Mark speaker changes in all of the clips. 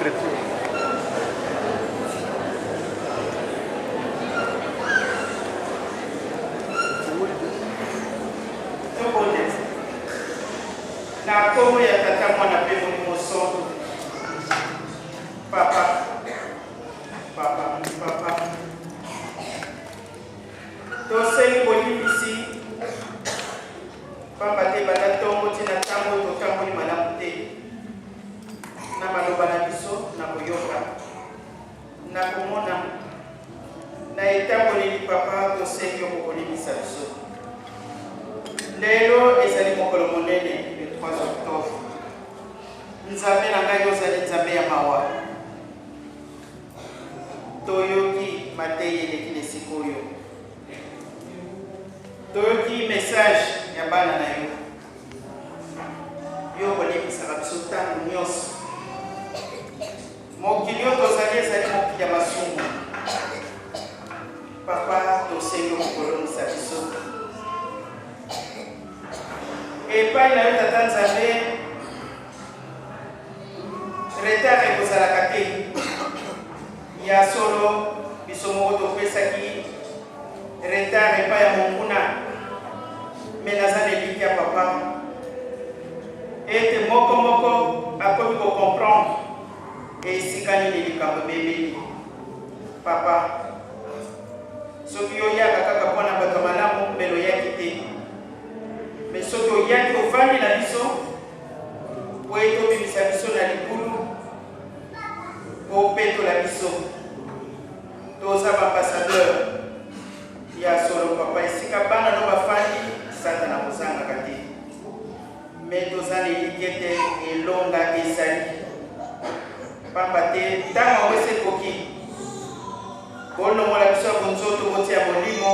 Speaker 1: trépied.
Speaker 2: Na nkombo ya Tata, Mwana mpe Molimo Santu. Papa, papa, papa. Tosengi bolimbisi pamba te banda ntongo ti na ntango totamboli malamu te na maloba na biso, na koyoka, na komona, na etamboleli. Papa, tosengi yo kokolimbisa biso. Lelo ezali mokolo monene, le 3 octobre. Nzambe na ngai, ozali Nzambe ya mawa. Toyoki mateyi eleki na esika oyo, toyoki message ya bana na yo. Yo kolimbisaka biso ntango nyonso. Mokili oyo tozali ezali mokili ya masumu. Papa, tosengi yo kokolongisa biso epai na yo, Tata Nzambe. Retard ekozalaka te. Ya solo, biso moko topesaki retard epai ya monguna, me naza na elikya, papa, ete moko moko akomi kocomprendre esika nini likambo ebebeli. Papa, soki yo oyaka kaka mpo na bato ya malamu, mbele oyaki te. Me soki oyaki, ovandi na biso po ete obimisa biso na libulu, po opetola biso. Toza baambassadeur ya solo, papa. Esika bana no bafandi, Satana kozangaka te. Me toza na elikya ete elonga ezali, pamba te ntango yango esi ekoki. Bolongola biso ya bonzoto, botia molimo,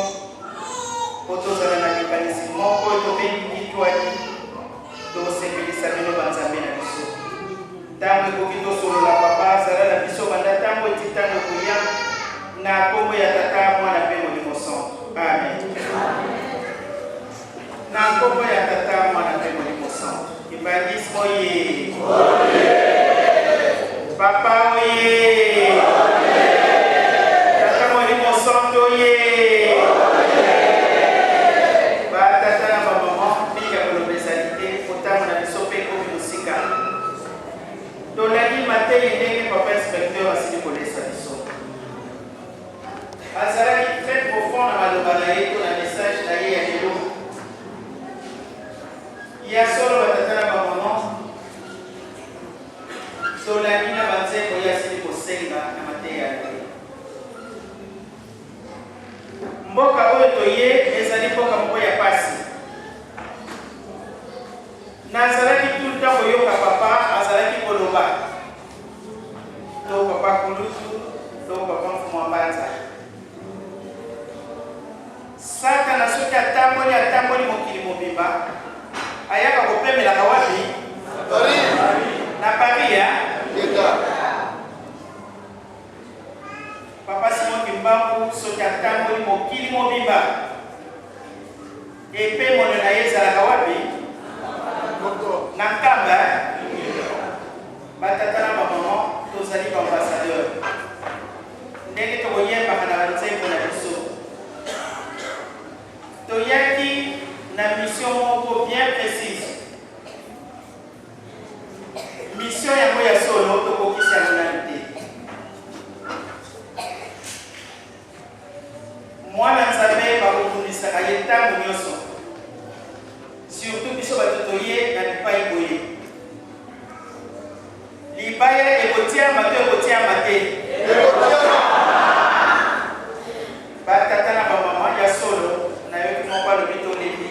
Speaker 2: mpo tozala na likanisi moko oyo tobengi kitwani. Tosepelisa bino banzambe na biso. Ntango ekoki tosolola. Papa, azala na biso banda ntango eti ntango ekoya, na nkombo ya Tata, Mwana mpe Molimo Santu. Amen. Na nkombo ya Tata, Mwana mpe Molimo Santu. Kimbanguisme oye! Papa oye! Tata Molimo Santu oye! Batata na bamama, mingi ya koloba ezali te, kotango na biso mpe ekomi mosika. Tolandi mateyi ndenge papa inspecteur asili kolesa biso. Azalaki très profond na maloba na ye to na message na ye ya lelo. Ya solo, batata na bamama, tolandi na banzembo ye asili kosenga na mateya na ye. Mboka oyo toye ezali mboka moko ya pasi. Nazalaki tout le temps koyoka papa azalaki koloba, to papa Kulutu to papa Mfumu Mbanza: Satana soki atamboli, atamboli mokili mobimba, ayaka kopemelaka wapi? Na Paris ya papa Simon Kimbangu. Soki atamboli mokili mobimba, epemolo na ye ezalaka wapi? Na Nkamba. Batata na bamama, tozali baambassadeur. Ndenge tokoyembaka na banzembo na biso, toyaki na mission moko bien précise. Mission yango ya solo, tokokisi yango nanu te. Mwana Nzambe bakobundisaka ye ntango nyonso, surtout biso bato toye na bipai boye. Libaya ekotiama to ekotiama te? Batata na bamama, ya solo, nayoki moko alobi tolembi.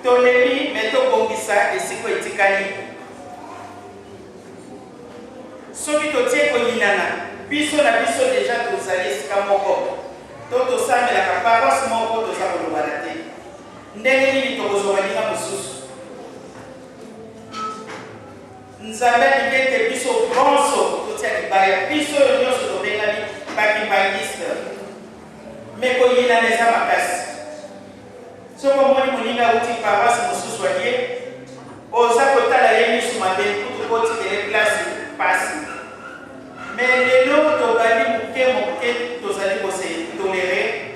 Speaker 2: Tolembi, me tobongisa esika etikali. Soki totie koyinana biso na biso, deja tozali esika moko to tosambelaka paroisse moko, toza kolobana te, ndenge nini tokozwa baninga mosusu? Nzambe alingi ete biso bonso totia libaya, biso oyo nyonso tobengami bakimbangiste. Me koyinana eza makasi. Soki omoni moninga auti paroisse mosusu, aye, oza kotala ye misu mabe, kutu kotikele place. Pasi. Mais lelo tobandi moke moke tozali ko se tolerer.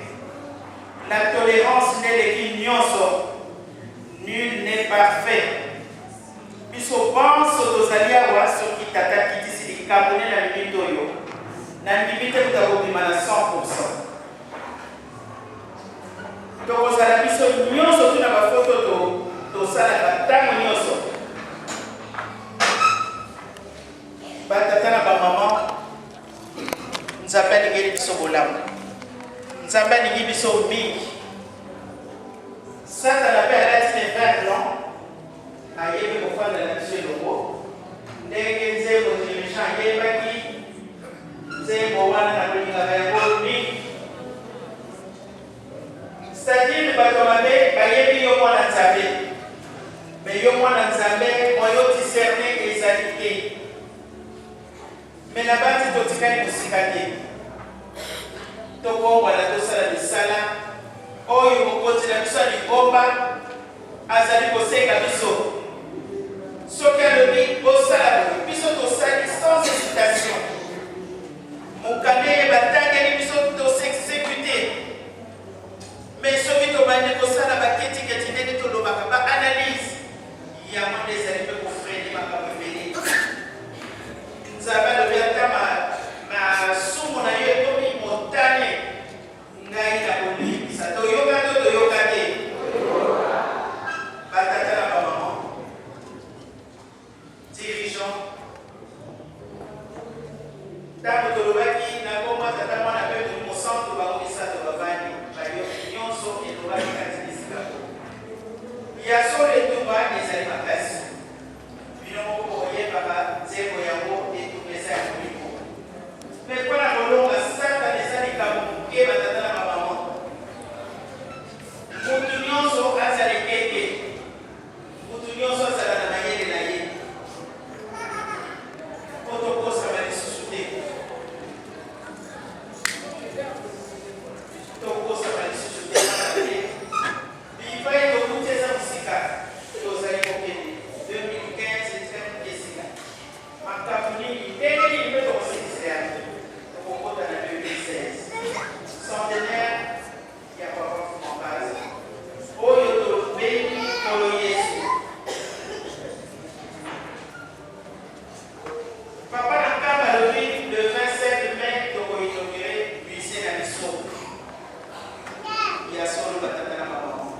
Speaker 2: La tolerance nde eleki nyonso. Nul n'est parfait. Biso banso tozali awa soki tata akitisi likambo ne na minute oyo, nandimi te moto akobima na 100 pour 100. Tokozala biso nyonso tu na bafoto to tosalaka ntango nyonso. Batata na bamama, Nzambe alingeli biso bolamu. Nzambe alingi biso mingi. Satana mpe alati ne vert blanc, ayebi kofanda na biso elongo. Ndenge nzembo dirigeant ayembaki nzembo wana nakolingaka yango mingi. C'est-à-dire bato ya mabe bayebi yo mwana Nzambe, mais yo mwana Nzambe moyen o discerner ezali te. Mais nabanzi totikali mosika te. Tobongwana tosala misala oyo mokonzi na biso ya lingomba azali kosenga biso. Soki alobi bosala boye, biso tosali sans hesitation. Mokanda eye batangeli biso to s'executer. Mais soki tobandi kosala ba ketiketi ndenge tolobaka ba analyse, yango nde ezali mpe ko freiner makambo ebele. Nzambe alobi ata masumu na yo ekomi motane, ngai nakolimbisa. Toyoka to toyoka te? Ba tata na ba maman, dirigeants, ntango tolobaki na nkombo ya Tata, Mwana mpe Molimo Santu, bango misato bavandi, bayoki nyonso elobaki kati na esika oyo. Ya solo etumba ezali makasi. Bino moko bokoyembaka nzembo yango, etumba eza ya molimo. Mpe mpo na kolonga Satana eza likambo moke, batata na bamama. Mutu nyonso azala ekenge. Mutu nyonso azala na mayele na ye. Mpo tokosama lisusu te. Tokosama lisusu te, pamba te bipai towuti eza mosika. Tozali kokende 2015 etikali moke esila. Makambo nini, ndenge nini mpe tokosilisa yango? Tokokota na 2016. Centenaire ya Papa Mfumu Mbanza oyo tobengi Nkolo Yesu. Papa na Nkamba alobi le 27 mai toko inaugurer musee na biso. Ya solo batata na bamama.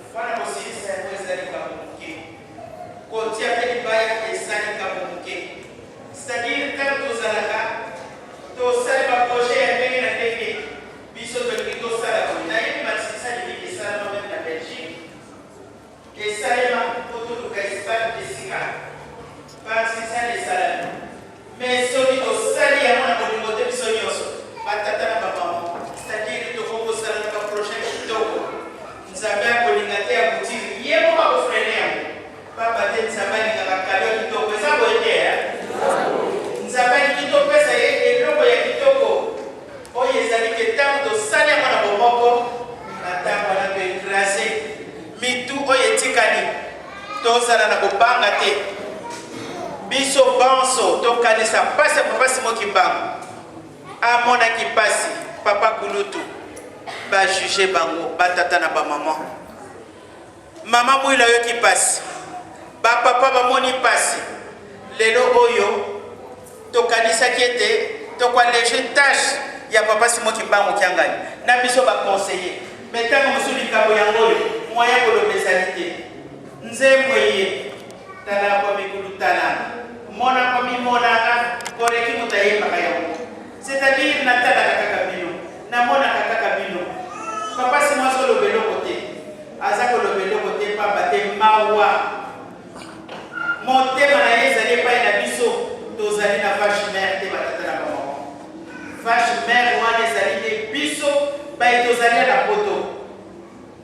Speaker 2: Mpo na kosilisa yango eza likambo moke. Kotia mpe libaya eza likambo moke. C'est-à-dire ntango tozalaka tosali ba projet ya ndenge na ndenge, biso tolingi tosala boye. Nayebi matisisani mingi esalama meme na Belgique. Esalema mpo toluka espace esika matisisani esalami. Mais soki tosali yango na bolingo te biso nionso, ba tata na ba maman, c'est-à-dire tokoki kosala na ba projets kitoko, Nzambe akolinga te aboutir, ye moko ako freiner yango. Pamba te Nzambe alingaka cadeau ya kitoko, eza boye te hein? Nzambe alingi topesa ye eloko ya kitoko oyo ezali ke tango tosali yango na bomoko, na tango wana to ecraser mitu oyo etikali. Tozala na kobanga te. Biso banso tokanisa mpasi ya Papa Simon Kimbangu. Amonaki mpasi papa kulutu ba juge bango ba tata na ba maman. Mama Mwilo ayoki mpasi, ba papa bamoni mpasi. Lelo oyo tokanisaki ete toko alléger tâche ya Papa Simon Kimbangu Kiangani na biso ba conseiller, mais ntango mosusu likambo yango oyo moyen koloba ezali te. Nzembo eye tala kwa mikulu tala mona kwa mimonaka koleki moto ayembaka yango, c'est-à-dire natalaka kaka bino, namonaka kaka bino. Papa Simon azoloba eloko te, aza koloba eloko te pamba te mawa motema na ye ezali epai na biso. Tozali na vache mère te, batata na bamama. Vache mère wana ezali nde biso baye tozali na poto,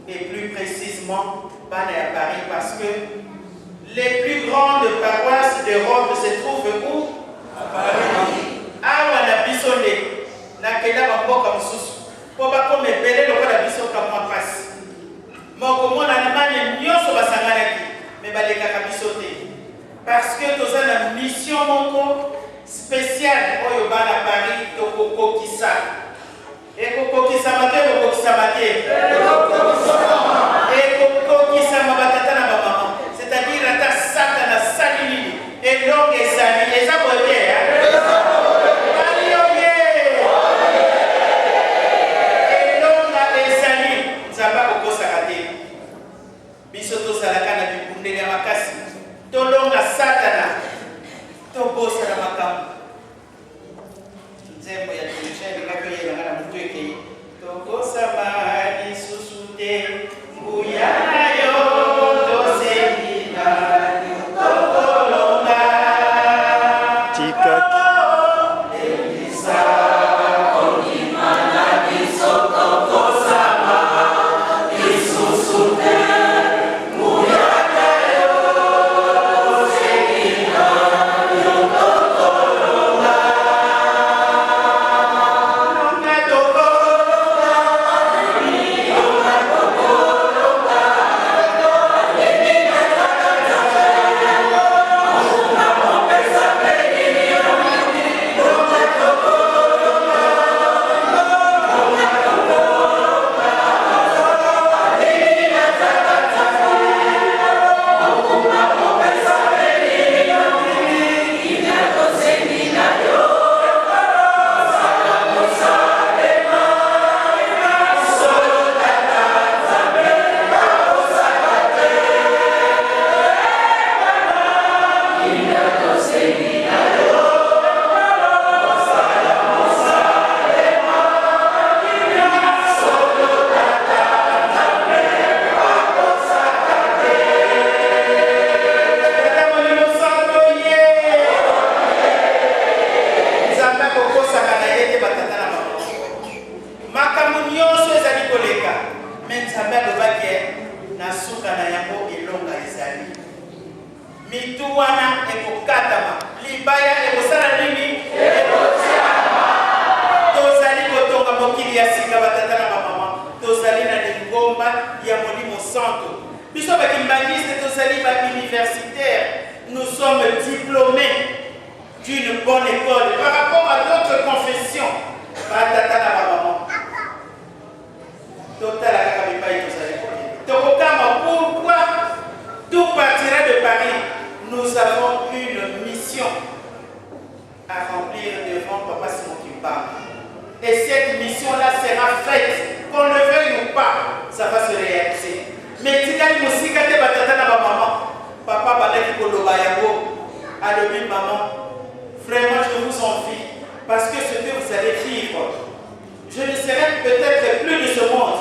Speaker 2: et plus précisément bana ya Paris, parce que les plus grandes paroisses d'Europe se trouvent où? À Paris. Awa na biso nde nakenda bamboka mosusu mpo bakoma ebele lokola biso kamwa mpasi mokomona na mane nyonso basanganaki me balekaka biso te. Parce que toza na mission moko speciale oyo bana Paris tokokokisa. Ekokokisama to ekokokisama te? Ekokokisama batata na bamama. C'est-à-dire ata Satana asali nini, elonga ezali. Eza boye te? Paris oye! Elonga ezali. Nzambe akokosaka te. Biso tozalaka na bibundeli ya makasi, tolonga Satana, tobosana makambo. Nzembo ya Michel elingaki oyela nga na motu ekei, tokosama lisusu te, nguya na yo tosengi na tokolonga.
Speaker 1: Tika
Speaker 2: Lendisa kondima na biso, tokosama lisusu te, nguya na yo tosengi na yo tokolonga. Longa tokolonga, longa tokolonga. Tata Molimo Santo ye Nzambe akokosaka na ye te batata na bango. Makambo nyonso ezali koleka, me Nzambe alobaki na suka na yango elonga ezali. Mitu wana ekokatama, libaya ekosala nini? Ekotiama. Tozali kotonga mokili ya sika batata na bamama. Tozali na lingomba ya Molimo Santo. Biso ba kimbanguiste tozali ba universitaires, nous sommes diplomés d'une bonne école par rapport à d'autres confessions. Ba tata na ba maman. Totala kaka bipai tozali kokende. Tokokama pourquoi tout partira de Paris. Nous avons une mission à remplir devant Papa Simon Kimbangu. Et cette mission-là sera faite, qu'on le veuille ou pas, ça va se réaliser. Mais tikali mosika te batata na bamama. Papa bandaki koloba yango. Alobi maman, vraiment je vous envie parce que ce que vous allez vivre, je ne serai peut-être plus de ce monde,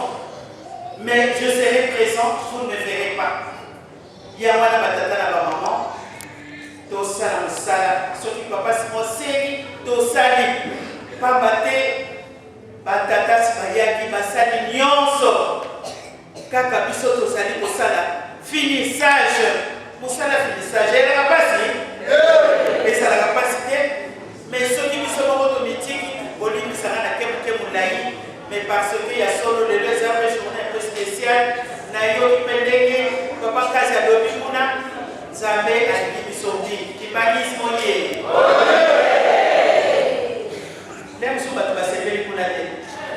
Speaker 2: mais je serai présent, vous ne me verrez pas. Yango wana batata na bamama, tosala mosala soki papa osengi tosali, pamba te batata bayaki basali nyonso, kaka biso tozali kosala finissage. Mosala finissage ezalaka mpasi, ezalaka mpasi te, mais soki biso moko tomitiki, bolimbisanga na ke moke molai, mais parce que ya solo lelo eza mpe journée un peu spéciale. Nayoki mpe ndenge papa Nkazi alobi kuna, Nzambe alingi biso mingi. Kimbanguisme oye! Nde mosusu bato basepeli kuna te.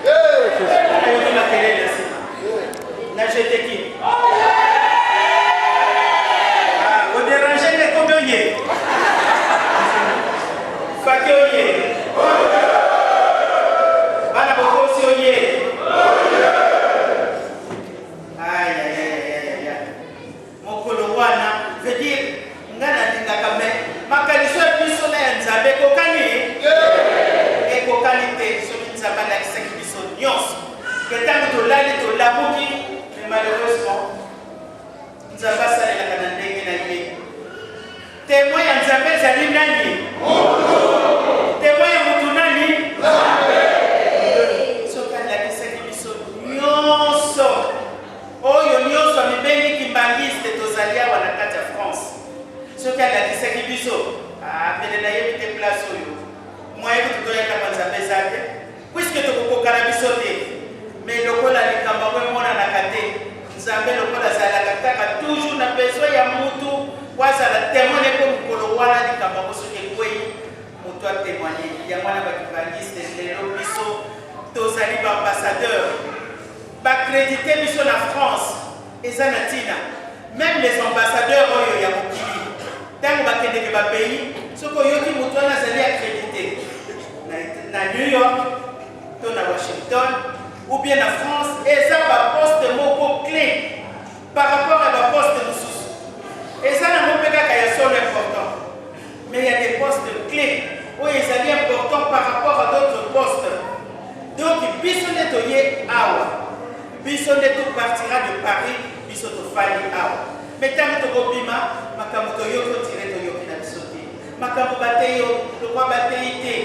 Speaker 2: Nayoki makelele na nsima na jeteki oderange nde ekomi oye faki oye bana bokosi oye. Ayayayayaya, mokolo wana veut dire nga nalingaka, me makanisi ya biso na ya Nzambe ekokani ekokani te. Soki Nzambe alakisaki biso nyonso ke ntango tolali tolamuki, mais malheureusement Nzambe asalelaka na ndenge na ye. Témoin ya Nzambe ezali nani? Témoin ya mutu nani? Soki alakisaki biso nyonso oyo nyonso amibengi kimbangiste, tozali awa na kati ya France, soki alakisaki biso, mbele nayebi te place oyo moyen kutu toyakaka Nzambe eza te, puisque tokokoka na biso te. Mais lokola likambo yango emonanaka te, Nzambe lokola azalaka kaka toujours na besoin ya mutu. Po azala temoin ne po mokolo wana likambo yango soki ekwei moto a temoigner. Yango wana ba kimbanguiste lelo biso tozali ba ambassadeur. Ba credite biso na France eza na tina. Meme les ambassadeurs oyo ya mokili tango bakendeke ba pays soki oyoki moto wana azali accredite na, na New York to na Washington ou bien na France eza ba poste moko clé par rapport ya ba poste mosusu. Eza nango mpe kaka ya solo important mais ya des postes clés oyo ezali important par rapport à d'autres postes. Donc biso nde toye awa, biso nde to partira de Paris, biso tofandi awa. Mais ntango tokobima, makambo toyoki otire toyoki na biso te. Makambo bateyi lokwa bateyi te,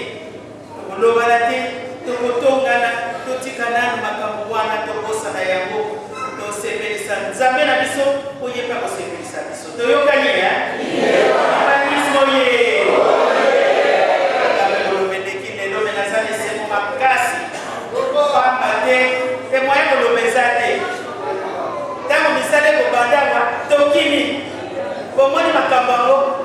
Speaker 2: tokolobana te, tokotongana, totika nanu makambo wana, tobosana yango, tosepelisa Nzambe na biso po ye mpe akosepelisa biso. Toyokani eh? Kimbanguisme oye! Makambo koloba eleki lelo, me naza na esengo makasi pamba te te moyen koloba eza te. Ntango misala ekobanda awa tokimi, bomoni makambo yango.